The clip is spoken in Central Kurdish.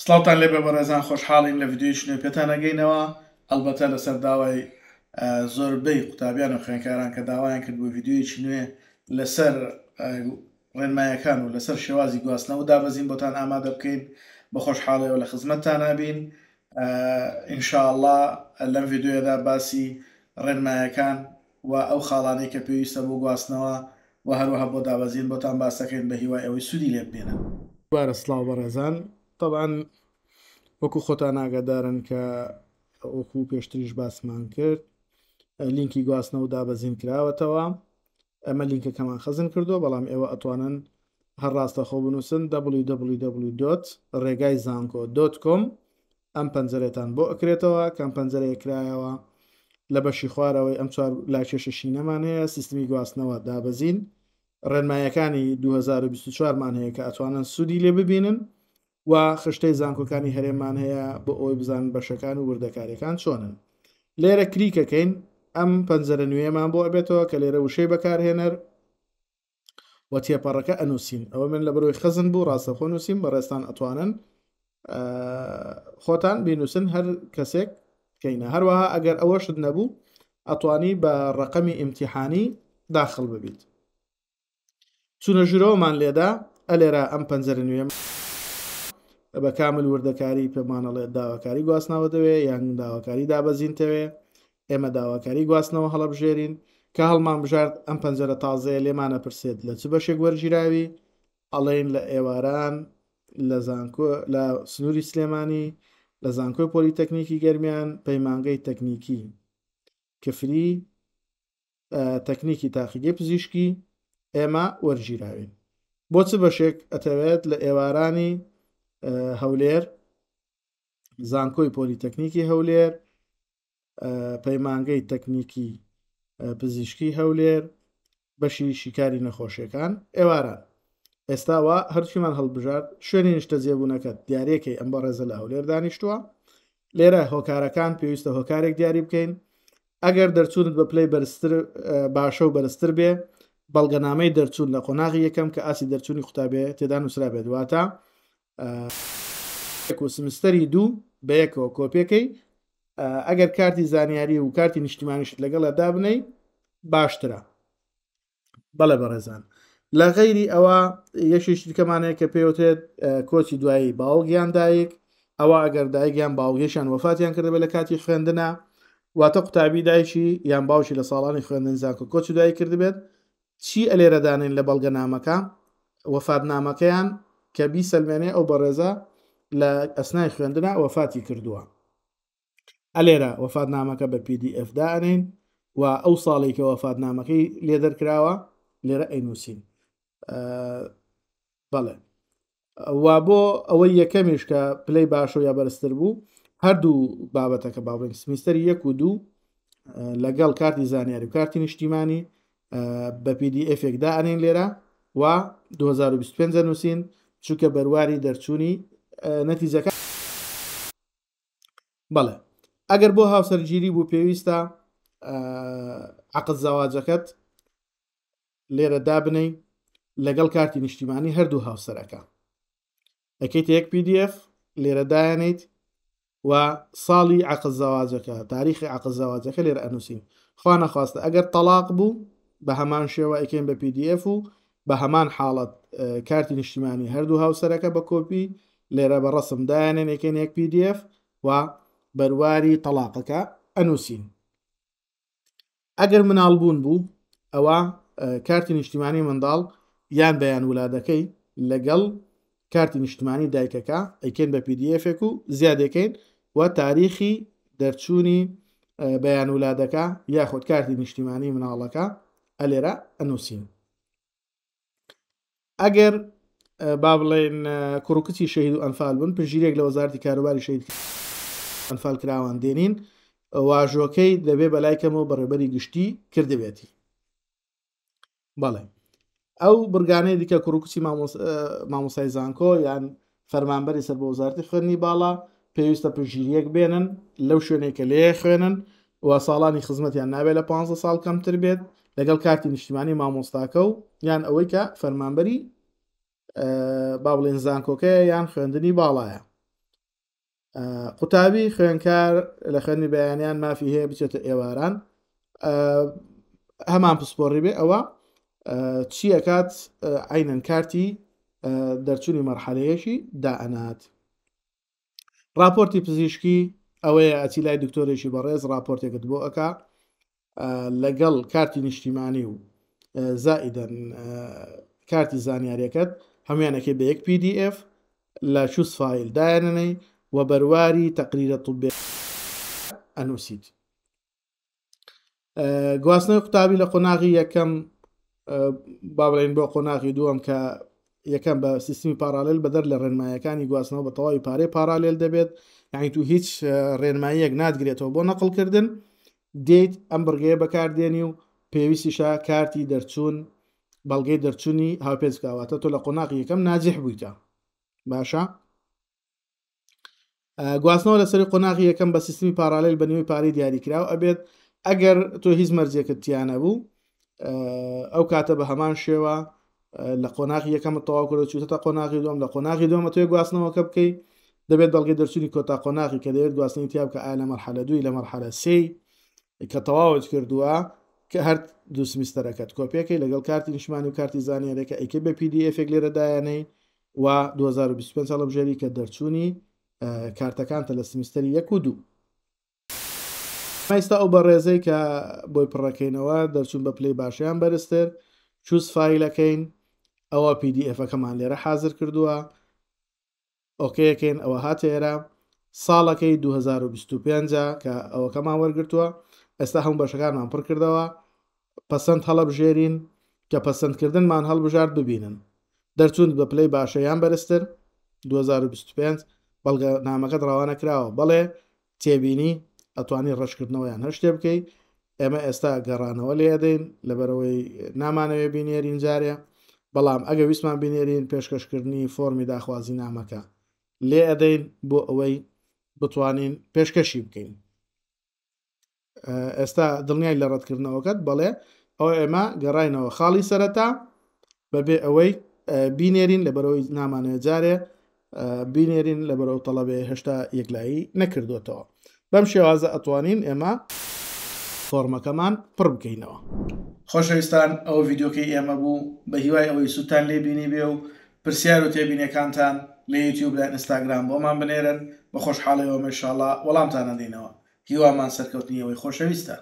سڵاوتان لێبێ بەڕێزان خۆشحاڵین لە ڤیدیۆیەکی نوێ پێتان ئەگەینەوە ئەڵبەتە لەسەر داوای زۆربەی قوتابیان و خوێنکاران کە داوایان کرد بۆ ڤیدیۆیەکی نوێ لەسەر ڕێنمایەکان و لەسەر شێوازی گواستنەوە دابەزین بۆتان ئامادە بکەین بە خۆشحاڵیەوە لە خزمەتتان ئەبین ان شاء اللە لەم ڤیدیۆیەدا باسی ڕێنمایەکان و ئەو خاڵانەی کە پێویستە بۆ گواستنەوە و هەروەها بۆ دابەزین بۆتان باس دەکەین بە هیوای ئەوەی سوودی لێ ببینن. دووبارە سڵاو بەڕێزان تەبعەن وەکو خۆتان ئاگادارن کە وەکو پێشتریش باسمان کرد لینکی گواستنەوە دابەزین کراوەتەوە ئەمە لینکەکەمان خەزن کردووە بەڵام ئێوە ئەتوانن هەر ڕاستەخۆ بنووسن www.ڕێگایزانکۆ.com ئەم پەنجەرەتان بۆ ئەکرێتەوە کەم پەنجەرەیە کرایەوە لە بەشی خوارەوەی ئەم چوار لاکێشە شینەمان هەیە سیستمی گواستنەوە دابەزین ڕێنمایەکانی 2024 مان هەیە کە ئەتوانن سوودی لێ ببینن و خشتەی زانکۆکانی هەرێممان هەیە بۆ ئەوەی بزانن بەشەکان و وردەکاریەکان چۆنن لێرە کلیکەکەین ئەم پەنجەرە نوێیەمان بۆ ئەبێتەوە کە لێرە وشەی بەکارهێنەر و تێپەڕەکە ئەنووسین ئەوە من لە بەرەوەی خەزن بوو ڕاستەخۆ نووسیم بەڕێزتان ئەتوانن خۆتان بینوسن هەر کەسێک کەینە هەروەها ئەگەر ئەوەشت نەبوو ئەتوانی بە ڕقەمی ئیمتیحانی داخل ببیت چونە ژورەوەمان لێدا ئەلێرا ئەم پەنجەرە نوێ بە کامل وردەکاری پێمانەڵێت داواکاری گواستنەوە دەوێ یان داواکاری دابەزینتەوێ ئێمە داواکاری گواستنەوە هەڵەبژێرین کە هەڵمان بژارد ئەم پەنجەرە تازەیە لێمانە پرسێت لە چ بەشێک وەرگیراوی ئەڵێین لە ئێواران لە زانکۆ لە سنووری سلێمانی لە زانکۆی پۆلیتەکنیکی گەرمیان پەیمانگەی تەکنیکی کفری تەکنیکی تاقیگەی پزیشکی ئێمە وەرگیراوین بۆ چ بەشێک ئەتەوێت لە ئێوارانی هەولێر زانکۆی پۆلیتەکنیکی هەولێر پەیمانگەی تەکنیکی پزیشکی هەولێر بەشی شیکاری نەخۆشیەکان ئێواران ئێستا وا هەرچیمان هەڵبژارد شوێنی نیشتەجێبوونەکەت دیارەکەی ئەم بەڕێزە لە هەولێر دانیشتووە لێرە هۆکارەکان پێویستە هۆکارێک دیاری بکەین ئەگەر دەرچوونت بە پلەی بەرزتر باشە و بەرزتر بێ بەڵگەنامەی دەرچوون لە قۆناغی یەکەم کە ئاستی دەرچوونی قوتابێ تێدا نووسرابێت واتە و سمستەری دوو بەیەکەوە کۆپیەکەی ئەگەر کارتی زانیاری و کارتی نیشتیمانیشت لەگەڵە دابنەی باشترە بەڵێ بەڕێزان لە غەیری ئەوە یەکێکی دیکەمان هەیە کە پێوترێت کۆچی دوایی باوک یان دایک ئەوە ئەگەر دایک یان باوکێکیان وەفاتیان کردبێت لە کاتی خوێندنە واتە قوتابی دایکی یان باوکی لە ساڵانی خوێندن زانکۆ کۆچی دوایی کردبێت چی ئەلێرە دانێن لە بەڵگەنامەکە وەفاتنامەکەیان کە بیسەلمێنێ ئەو بەڕێزە لە ئەسنای خوێندنا وەفاتی کردووە ئەلێرە وەفاتنامەکە بە PDF دائەنێین و ئەو ساڵی کە وەفاتنامەکەی لێ دەرکراوە لێرە ئەینووسین بەڵێ و بۆ ئەوەی یەکەمیش کە پلەی باشە یا بەرزتر بوو هەردوو بابەتەکە با بڵێین سمیستەری یەک و دوو لەگەڵ کارتی زانیاری و کارتی نیشتیمانی بە PDF ێک دائەنین لێرە و 2025 نووسین چونکە بەرواری دەرچوونی نەتیجەکە بەڵێ ئەگەر بۆ هاوسەرگیری بوو پێویستە عقد زەواجەکەت لێرە دابنەی لەگەڵ کارتی نیشتیمانی هەردوو هاوسەرەکە ئەکەیتە یەک PDF لێرە دایانیت و ساڵی عقد زەواجەکە تاریخی عقد زەواجەکە لێرە ئەنووسین خوا نەخواستە ئەگەر تەلاق بوو بە هەمان شێوە ئەکەین بە PDF و بە هەمان حاڵەت کارتی نیشتیمانی هەردوو هاوسەرەکە بە کۆپی لێرە بە ڕەسم دایانێن ئەکەین یەک PDF و بەرواری تەلاقەکە ئەنووسین ئەگەر مناڵ بوون بوو ئەوە کارتی نیشتیمانی منداڵ یان بەیان ولادەکەی لەگەڵ کارتی نیشتمانی دایکەکە ئەیکەین بە PDF ێک و زیادەکەین و تاریخی دەرچوونی بەیان ولادەکە یاخود کارتی نیشتیمانی مناڵەکە ئەلێرە ئەنووسین ئەگەر با بڵێن کوڕ و کچی شەهید و ئەنفال بوون پشتگیریەک لە وەزارەتی کاروباری شەهید ئەنفال کراوان دێنین واژۆکەی دەبێ بەلای کەمەوە بەڕێبەری گشتی کردبێتی بەڵێ ئەو بڕگانەی دیکە کوڕ و کچی مامۆستای زانکۆ یان فەرمانبەری سەر بە وەزارەتی خوێندنی باڵا پێویستە پشتگیریەک بێنن لەو شوێنێک کە لێ خوێنن و ساڵانی خزمەتیان نابێت لە 15 ساڵ کەمتر بێت لەگەڵ کارتی نیشتیمانی مامۆستاکە و یان ئەوەی کە فەرمانبەری با بڵێن زانکۆکەیە یان خوێندنی باڵایە. قوتابی خوێنکار لە خوێنی بەیانیان مافی هەیە بچێتە ئێواران هەمان پسپۆڕی بێ ئەوە چی ئەکات عینەن کارتی دەرچوونی مەرحەلەیەکی دائەنات راپۆرتی پزیشکی ئەوەیە ئەچی لای دکتۆرێکی بەڕێز راپۆرتێکت بۆ ئەک لەگەڵ کارتی نیشتیمانی و زائیدەن کارتی زانیاریەکەت هەمویانەکەی بە یەک PDF لە choose file دایانەنەی و بەرواری تەقریرە طبێ ئەنووسیت. گواستنەوەی قوتابی لە قۆناغی یەکەم با بڵێین بۆ قۆناغی دووەم کە یەکەم بە سیستمی پارالێل بەدەر لە ڕێنمایەکانی گواستنەوە بە تەواوی پارەی پارالێل دەبێت یعنی تو هیچ ڕێنماییەک ناتگرێتەوە بۆ نەقلکردن دێیت ئەم بڕگەیە بەکاردێنی و پێویستیشە کارتی دەرچوون بەڵگەی دەرچوونی هاوپێچ بکە واتە تۆ لە قۆناغی یەکەم ناجح بوویتە باشە گواستنەوە لەسەری قۆناغی یەکەم بە سیستمی پارالێل بە نیوەی پارەی دیاریکراو ئەبێت ئەگەر تۆ هیچ مەرجێکت تیانە بوو ئەو کاتە بە هەمان شێوە لە قۆناغی یەکەمە تەواو کردو چوتە قۆناغی دوم لە قۆناغی دومە توێ گواستنەوەکە بکەی دەبێت بەڵگەی دەرچوونی کۆتا قۆناغی کە دەوێت گواستنی تیا بکە ئایا لە مەرحەلە دووی لە مەرحەلە سێی کە تەواوت کردووە کە هەر دوو سمیستەرەکەت کۆپیەکەی لەگەڵ کارتی نیشتمانی و کارتی زانیارەکە ئەیکەی بە PDF ێک لێرە دایانەی و 2025 هەڵبژێری کە دەرچوونی کارتەکانتە لە سمیستەری یەک و دوو. ئێستا ئەو بەڕێزەی کە بۆی پڕەکەینەوە دەرچوون بە پلەی باشیان بەرزتر choose file ەکەین ئەوە PDF ەکەمان لێرە حازر کردووە okay ەکەین ئەوە هاتە ئێرە ساڵەکەی 2025 کە ئەوەکەمان وەرگتووە ئێستا هەموو بەشەکانمان پڕ کردەوە پەسەند هەڵەبژێرین کە پەسەندکردنمان هەڵبژارد ببینن دەرچوونت بە پلەی باشە یان بەرزتر 2025 بەڵگەنامەکەت ڕەوانە کراوە بەڵێ تێبینی ئەتوانی ڕەشکردنەوە یان هەر شتێ بکەی ئێمە ئێستا گەڕانەوە لێ ئەدەین لەبەرەوەی نامانەوێ بینێرین جارێ بەڵام ئەگە ویستمان بینێرین پێشکەشکردنی فۆرمی داخوازی نامەکە لێ ئەدەین بۆ ئەوەی بتوانین پێشکەشی بکەین ئێستا دڵنیای لە ڕەتکردنەوەکەت بەڵێ ئەوە ئێمە گەڕاینەوە خاڵی سەرەتا بەبێ ئەوەی بینێرین لەبەرەوەی نامانەوێت جارێ بینێرین لەبەرەوە تەڵەبێ هێشتا یەکلایی نەکردوێتەوە بەم شێوازە ئەتوانین ئێمە فۆرمەکەمان پڕ بکەینەوە. خۆشەویستان ئەوە ڤیدیۆکەی ئێمە بوو بە هیوای ئەوەی سوودتان لێ بینیبێ و پرسیار و تێبینیەکانتان لە یوتیوب لە ئینستاگرام بۆمان بنێرن بە خۆشحاڵیەوە ان شاءاللە وەڵامتان ئەدەینەوە هیوامان سەرکەوتنی ئێوەی خۆشەویستە.